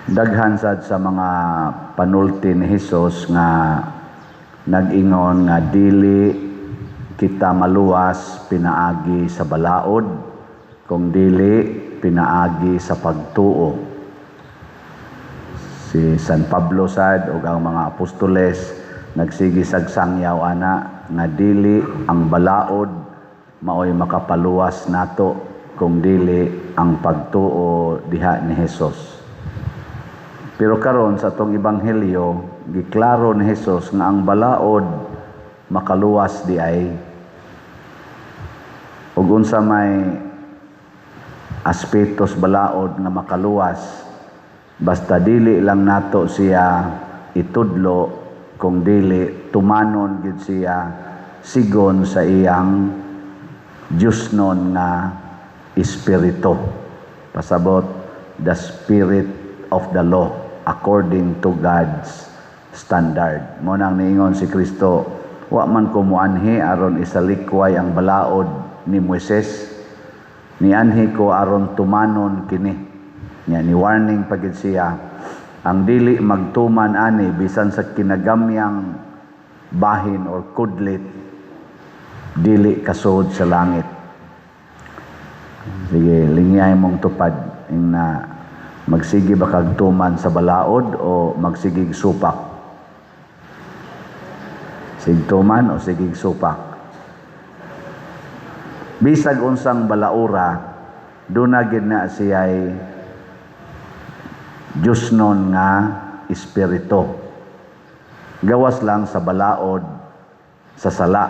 Daghan sad sa mga panulti ni Hesus nga nag-ingon nga dili kita maluwas pinaagi sa balaod, kung dili pinaagi sa pagtuo. Si San Pablo sad ug ang mga apostoles nagsige sag sangyaw ana nga dili ang balaod maoy makapaluwas nato, kung dili ang pagtuo diha ni Hesus. Pero karon sa atong ebanghelyo, giklaro ni Hesus nga ang balaod makaluwas di ay. Ug unsa may aspetos balaod nga makaluwas, basta dili lang nato siya itudlo, kung dili tumanon gyud siya sigon sa iyang Diyosnon nga espiritu. Pasabot, the spirit of the law according to God's standard. Mao nang niingon si Kristo, "Wa man ko muanhi aron isalikway ang balaod ni Moises. Nianhi ko aron tumanon kini." Nya ni warning pa gid siya, ang dili magtuman ani bisan sa kinagamyang bahin or kudlit, dili kasud sa langit. Sige, lingyay mong tupad na magsige ba kag tuman sa balaod o magsigig supak? Sig tuman o sigig supak? Bisag unsang balaura, duna gid na siya'y Diyosnon nga espiritu. Gawas lang sa balaod sa sala.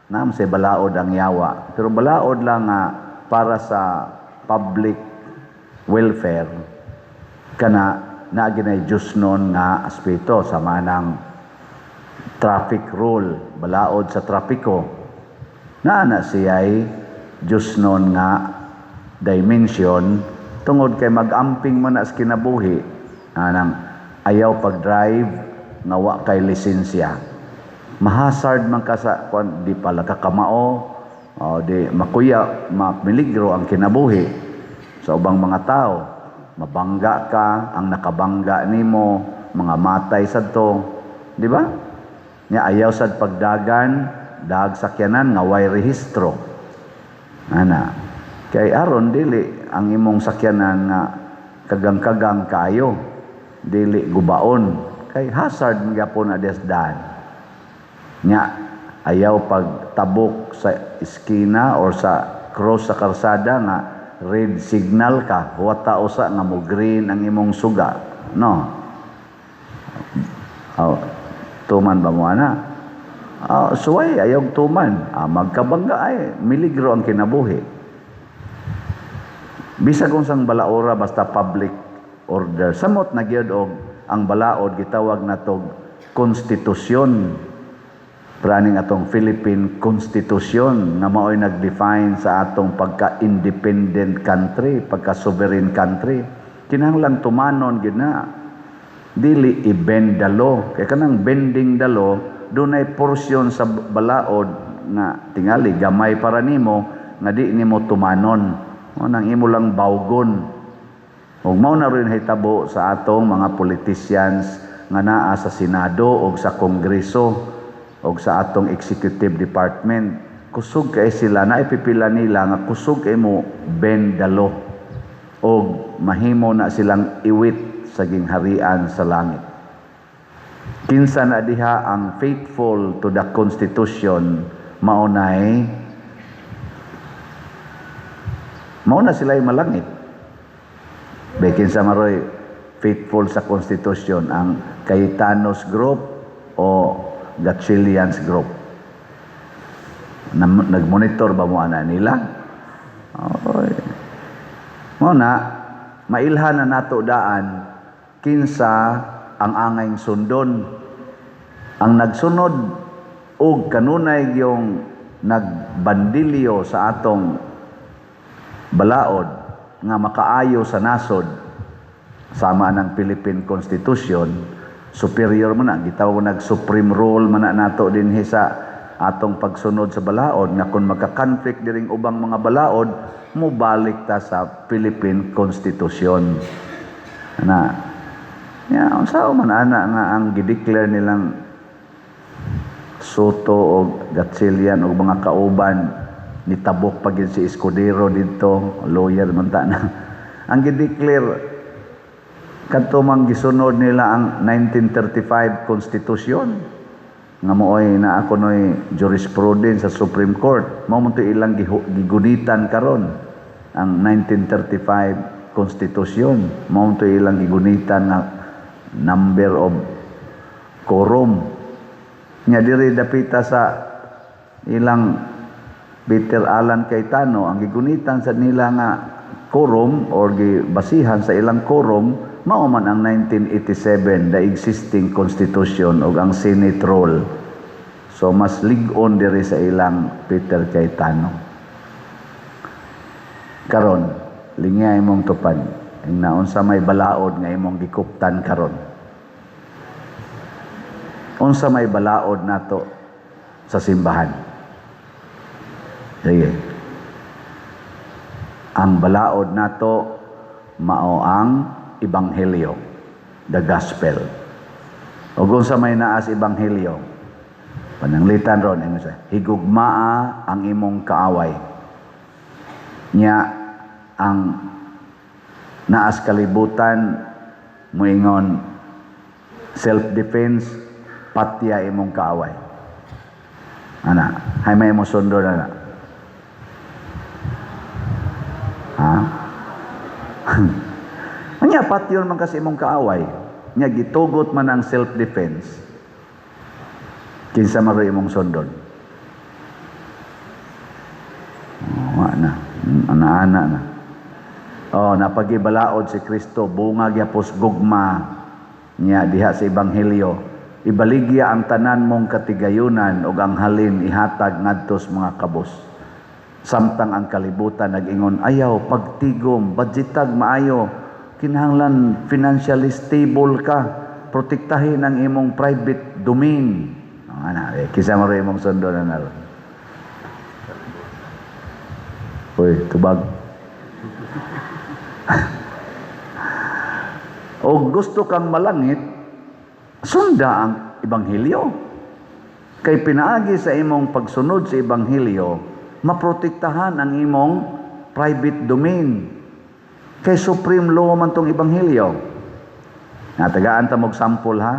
Naam say balaod ang yawa. Pero balaod lang nga para sa public welfare, kana naa ginay Diyosnon nga aspeto, sa manang traffic rule, balaod sa trapiko. Naa na siya'y Diyosnon nga dimension tungod kay mag-amping man na sa kinabuhi, anang ayaw pag-drive nga wa kay lisensya. Mahasard man ka sa kuan, di pala ka kamao o di makuya, mapeligro ang kinabuhi sa ubang mga tao. Mabangga ka, ang nakabangga nimo mga matay sadto, di ba? Nya ayaw sad pagdagan dag sakyanan nga way rehistro ana, kay aron dili ang imong sakyanan nga kagang-kagang kaayo, dili gubaon, kay hazard man gyapon na desdan. Nya ayaw pagtabok sa eskina or sa cross sa karsada nga red signal ka, huwata usa nga mo green ang imong suga, no? Oh, tuman ba mo ana? Oh, suway ayaw tuman, magkabangga ay miligro ang kinabuhi. Bisag unsang balaora, basta public order. Samot na gyud og ang balaod gitawag natog konstitusyon. Praning atong Philippine Constitution nga mao'y nag-define sa atong pagka-independent country, pagka-sovereign country. Kinahanglan tumanon gyud na. Dili i-bend the law. Kay kanang bending the law, dunay porsyon sa balaod nga tingali gamay para nimo nga di nimo tumanon. Mao nang imo lang bawgon. Ug mao na rin hitabo sa atong mga politicians nga naa sa Senado o sa Kongreso o sa atong executive department. Kusog kay sila na ipipila nila nga kusog kay mo bend the law o mahimo na silang iwit sa gingharian sa langit. Kinsa na diha ang faithful to the Constitution, maunay mao na sila'y malangit. Be kinsa maroy faithful sa Constitution, ang Cayetanos Group o Gatchalians Group? Nagmonitor ba mo ana nila? Oy. Mao na mailhan na nato daan kinsa ang angayng sundon. Ang nagsunod og kanunay yung nagbandilyo sa atong balaod nga makaayo sa nasod sama ng Philippine Constitution, superior man na gitawag nag supreme rule man na nato dinhi sa atong pagsunod sa balaod, nga kung magka-conflict diring ubang mga balaod, mobalik ta sa Philippine Constitution. Na ya, unsa man ana nga ang gideclare nilang Sotto o Gatchalian o mga kauban, nitabok pa gyud si Escudero didto, lawyer man ta na. Ang gideclare kadto mang gisunod nila ang 1935 Constitution nga mooy na ako noy jurisprudence sa Supreme Court. Mao man to ilang gigunitan karon, ang 1935 Constitution. Mao man to ilang gigunitan nga number of quorum nya diri dapita sa ilang Peter Alan Cayetano. Ang gigunitan sa nila nga quorum or gibasihan sa ilang quorum, mao man ang 1987, the existing constitution, ug ang Senate rule. So mas lig-on diri sa ilang Peter Cayetano. Karon, lingya imong tupad ing naunsa may balaod nga imong gikuptan karon? Unsa may balaod nato sa simbahan? Sige. Ang balaod nato mao ang ebanghelyo, the gospel. Ug unsa may naa sa ebanghelyo? Pananglitan ron ingon siya, higugmaa ang imong kaaway. Nya ang naas kalibutan moingon self-defense, patya imong kaaway. Ana, hay may mo sundon ana. Ha? Anya patyon man kasi imong kaaway. Nya gitugot man ang self-defense. Kinsa man imong sundon? Oh, wa na. Ana-ana na. Oh, napagibalaod si Kristo, bunga gyapos gugma niya diha sa ebanghelyo. Ibaligya ang tanan mong katigayunan ug ang halin ihatag ngadto sa mga kabos. Samtang ang kalibutan nag-ingon, ayaw, pagtigom, budgetag maayo, kinahanglan financially stable ka, protektahin ang imong private domain. Oh, ana, eh, kinsa man imong sundon na naron? Uy, tubag. O gusto kang malangit, sunda ang ebanghelyo. Kay pinaagi sa imong pagsunod sa ebanghelyo, maprotektahan ang imong private domain. Kay supreme law man tong ebanghelyo. Natagaan ta mog sample ha.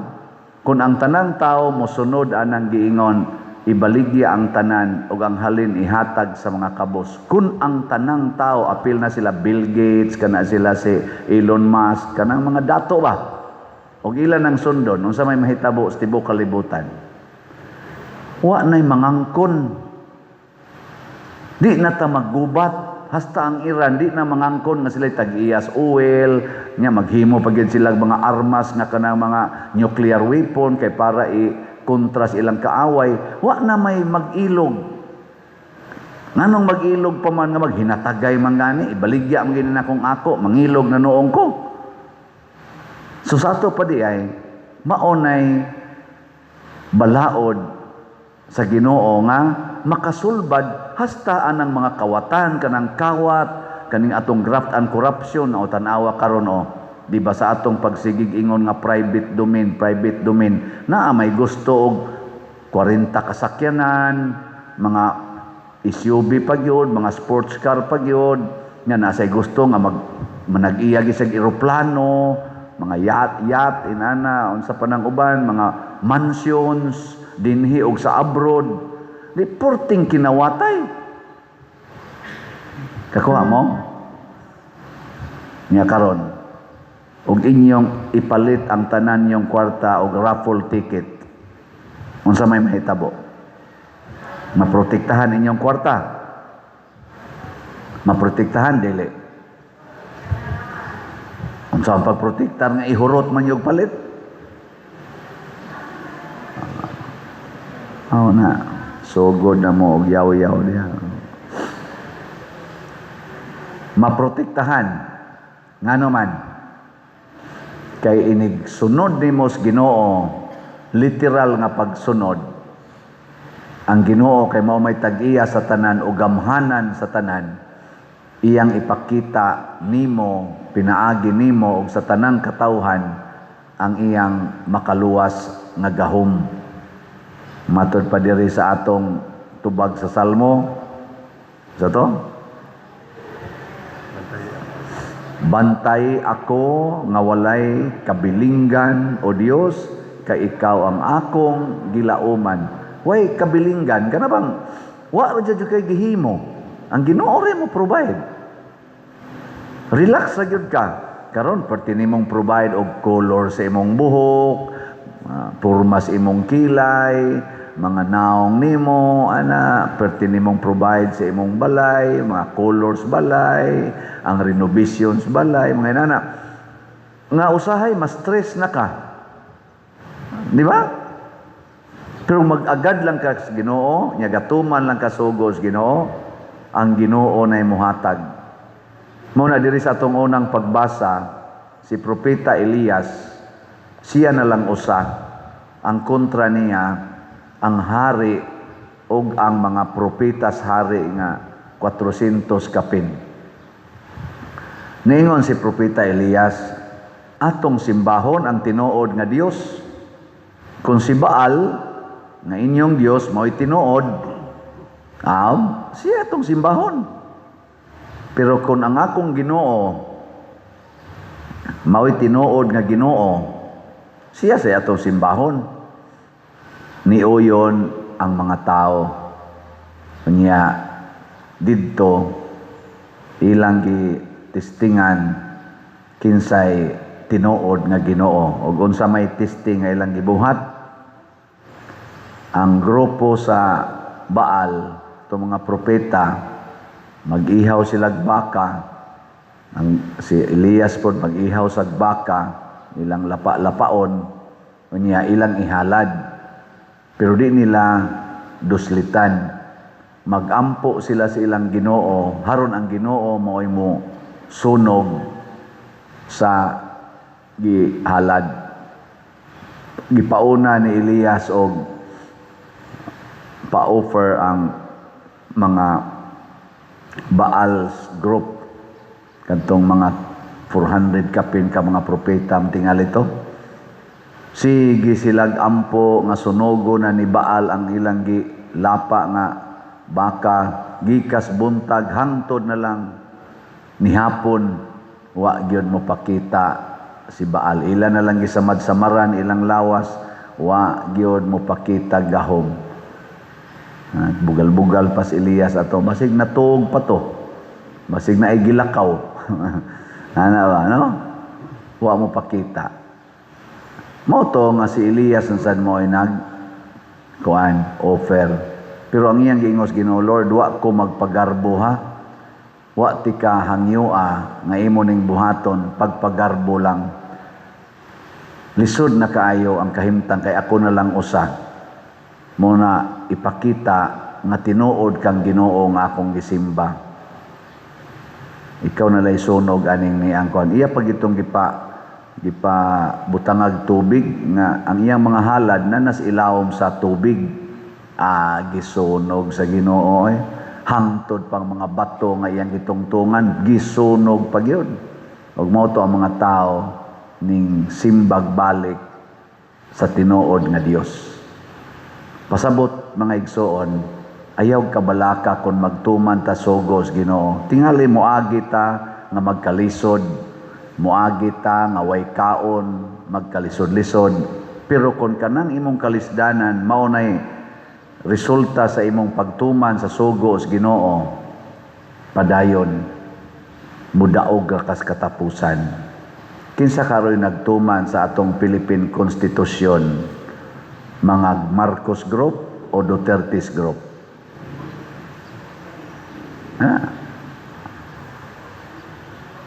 Kung ang tanang tao mosunod anang giingon, ibaligya ang tanan ug ang halin ihatag sa mga kabos. Kung ang tanang tao, apil na sila Bill Gates, kana sila si Elon Musk, kanang mga dato ba? Og ilan ang sundon, unsa may mahitabo sa tibuok kalibutan? Wa na'y mangangkon. Di na ta maggubat. Hasta ang Iran, di na mangangkon nga sila tag-iyas oil, nya maghimo pa gyud sila mga armas nga kanang mga nuclear weapon kay para i-kontra sa ilang kaaway. Wa na may mag-ilog. Nganong mag-ilog pa man nga maghinatagay man gani, ibaligya man gini na kung ako, mangilog na noong ko. So sa ato pa di ay, maunay balaod sa Ginoo nga makasulbad hasta anang mga kawatan, kanang kawat, kaning atong graft and corruption o tan-awa karon o. Di ba sa atong pagsigig ingon nga private domain, private domain, naa may gusto og 40 kasakyanan, mga SUV pa gyud, mga sports car pa gyud, nga nasay gusto nga manag-iya gyud sa eroplano, mga yacht, yacht inana, unsa pa nang uban, mga mansions dinhi og sa abroad. Di porting kinawatay. Kakuha mo? Nya karon og inyong ipalit ang tanan yung kwarta og raffle ticket, unsa may mahitabo? Maprotektahan inyong kwarta? Maprotektahan dili? Unsa ang pagprotektar nga ihurot man yung palit? Aw na, sugod na mo og yaw-yaw diha. Maprotektahan ngano man kay inig sunod nimo sa Ginoo, literal nga pagsunod ang Ginoo kay mao may tag-iya sa tanan o gamhanan sa tanan. Iyang ipakita nimo, pinaagi nimo og sa tanang katawhan ang iyang makaluwas nga gahom. Matod pa diri sa atong tubag sa Salmo sa to, "Bantay ako nga walay kabilinggan, O Dios, kay ikaw ang akong gilauman." Way kabilinggan kana bang wa ra jud kay gihimo. Ang Ginoo ra mo provide. Relax ra gyud ka. Karon perti nimong provide og color sa imong buhok, porma sa imong kilay, mga naong nimo ana, perti nimong provide sa imong balay, mga colors balay, ang renovations balay, mga inana. Nga usahay mas stress na ka. Di ba? Pero mag-agad lang ka sa Ginoo, nya gatuman lang ka sugo sa Ginoo, ang Ginoo na muhatag. Mao na diri sa atong unang pagbasa, si Propeta Elias, siya na lang usa. Ang kontra niya, ang hari ug ang mga propetas hari nga 400 kapin. Ningon si Propeta Elias, "Atong simbahon ang tinuod nga Dios. Kung si Baal nga inyong Dios mao'y tinuod, siya atong simbahon. Pero kung ang akong Ginoo mao'y tinuod nga Ginoo, siya sa atong simbahon." Niuyon ang mga tao. Unya didto ilang gi testingan kinsay tinuod nga Ginoo ug unsa may testing nga ilang gibuhat. Ang grupo sa Baal, itong mga propeta, mag-ihaw silag baka. Ang si Elias pod mag-ihaw sa baka, ilang lapa-lapaon, unya ilang ihalad. Pero di nila duslitan. Magampo sila sa ilang Ginoo, haron ang Ginoo mao'y mo sunog sa gihalad. Gipauna ni Elias og pa-offer ang mga Baal's group, kadtong mga 400 kapin ka mga propeta tingali to. Sige silag ampo nga sunogo na ni Baal ang ilang gilapa nga baka gikas buntag hangtod na lang nihapon, wa gyud mo pakita si Baal. Ila na lang gisamad-samaran ilang lawas, wa gyud mo pakita gahom. Bugal-bugal pa si Elias ato, basig natuog pa to, basig na gilakaw ana ba, no? Wa mo pakita. Mao to nga si Elias sad mo ay nag kuan offer, pero ang iyang giingos Ginoo, "Lord, wa ko magpagarbo ha. Wa ti ka hangyoa nga imo ning buhaton pagpagarbo lang. Lisod na kaayo ang kahimtang kay ako na lang usa. Mao na ipakita nga tinuod kang Ginoo nga akong gisimba. Ikaw na lay sunog aning ni ang kuan." Iya pag itong gipa gipa butangag tubig nga ang iyang mga halad na nas ilawom sa tubig. Ah, gisunog sa Ginoo eh. Hangtod pang mga bato nga iyang gitungtungan gisunog pa gyud. Ug mao to ang mga tao ning simbag balik sa tinuod nga Dios. Pasabot, mga igsoon, ayaw kabalaka kung magtuman ta sugos Ginoo. Tingali moagi ta nga magkalisod, moagi ta nga way kaon, magkalisod-lisod. Pero kung kanang imong kalisdanan mao nay resulta sa imong pagtuman sa sugo sa Ginoo, padayon, mudaog ra kas katapusan. Kinsa karoy nagtuman sa atong Philippine Constitution? Mga Marcos Group o Duterte's Group? Ha?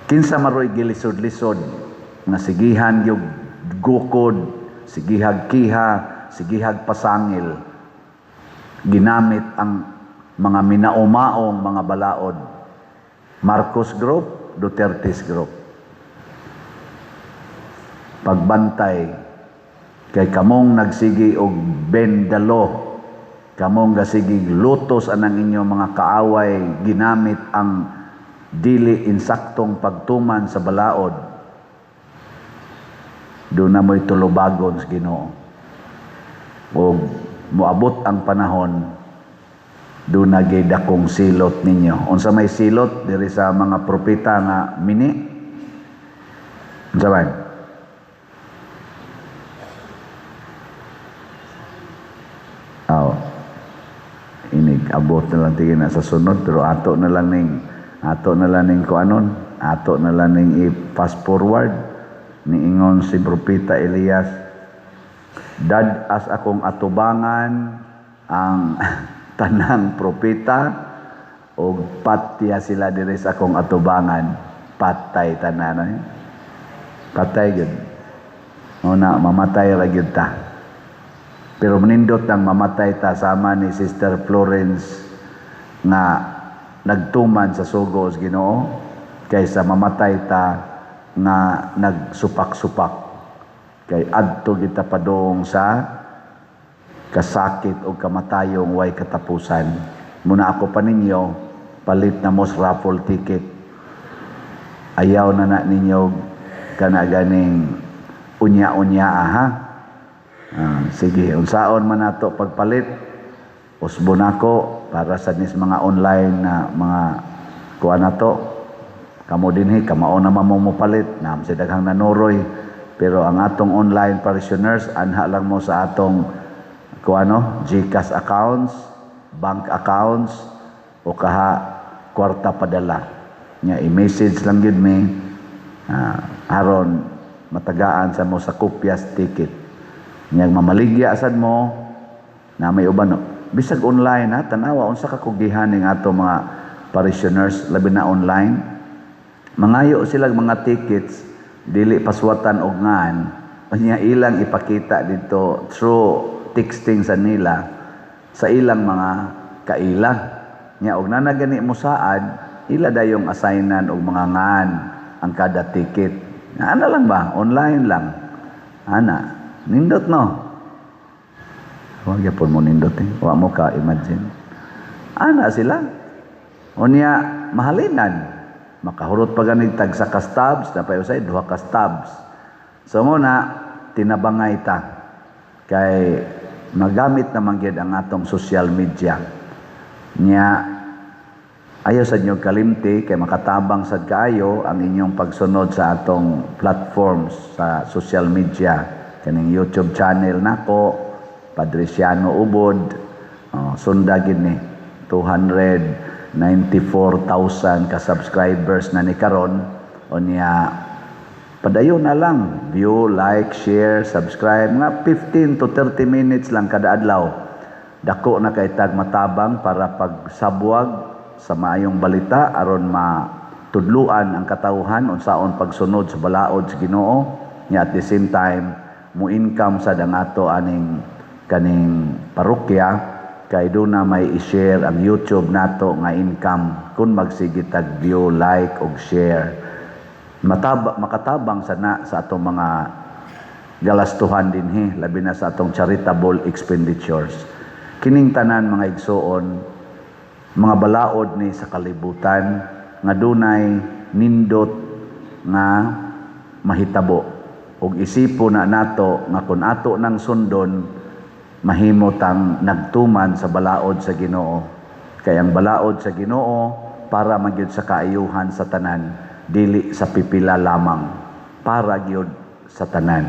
Kinsa maroy gilisod-lisod nga sigihan yung gukod, sigihag kiha, sigihag pasangil, ginamit ang mga minaumaong mga balaod? Marcos Group, Duterte's Group. Pagbantay kay kamong nagsigi og bend the law, kamong gasigi lutos anang inyong mga kaaway, ginamit ang dili insaktong pagtuman sa balaod, doon na mo'y tulubagon sa Ginoo. O moabot ang panahon, doon na gyud dakong silot ninyo. Unsa may silot diri sa mga propeta nga mini? Unsa man? Aw. Inig abot na lang tingin na sa sunod, pero ato na lang ning kuanon, ato na lang ning i-fast forward. Niingon si Propeta Elias, dad-as akong atubangan ang tanang propeta og patya sila diri sa akong atubangan, patay tanan eh. Patay gyud. Una mamatay ra gyud ta. Pero manindot ang mamatay ta sama ni Sister Florence nga nagtuman sa sugo sa Ginoo kaysa mamatay ta nga nagsupak-supak. Kay adto kita padung sa kasakit o kamatayong way katapusan. Muna ako pa ninyo, palit na mo sa raffle ticket. Ayaw na na ninyo kana ganing unya-unya, ha? Sige, unsaon man nato pagpalit, usbo nako para sa nis mga online na mga kuha nato. Kamo dinhi, kamao na mo mopalit, naam si daghang nanuroy. Pero ang atong online parishioners, anha lang mo sa atong kuha no, GCash accounts, bank accounts, o kaha kwarta padala. Nya i-message lang gyud mi, aron matagaan sa mo sa kopyas ticket. Nya mamaligya sad mo na may uban no. Bisag online ha, tanawa unsa ka kugihan ning ato mga parishioners labi na online. Mangayo sila mga tickets dili paswatan og ngan, unya ilang ipakita dito through texting sa nila sa ilang mga kaila. Nya og nana gani mo saad, ila dayong assignan og mga ngan ang kada ticket. Ana lang ba? Online lang. Ana, nindot no? Wa gyapon mo nindot eh. Wa mo ka imagine. Ana sila. Unya mahalinan. Makahurot pa ganig tag sa kastabs, napay usay duha ka stabs. So mo na tinabangay ta kay magamit naman gyud ang atong social media. Nya ayaw sa inyo kalimti kay makatabang sad kaayo ang inyong pagsunod sa atong platforms sa social media. Kaning YouTube channel nako, Padre Siano Ubod, oh, sunda gid ni 294,000 ka subscribers na ni karon. Unya padayon na lang, view, like, share, subscribe, mga 15 to 30 minutes lang kada adlaw. Dako na kay tag matabang para pagsabwag sa maayong balita aron matudluan ang katawhan unsaon pagsunod sa balaod sa Ginoo. Nya at the same time mo income sad ang ato aning kaning parokya kay do na may i-share ang YouTube nato nga income kung magsige tag view, like og share. Makatabang sana sa atong mga galastuhan dinhi, labi na sa atong charitable expenditures. Kining tanan mga igsoon, mga balaod ni sa kalibutan nga dunay nindot nga mahitabo. Ug isipo na nato nga kun ato nang sundon, mahimo tang nagtuman sa balaod sa Ginoo. Kay ang balaod sa Ginoo para magyud sa kaayuhan sa tanan, dili sa pipila lamang, para gyud sa tanan.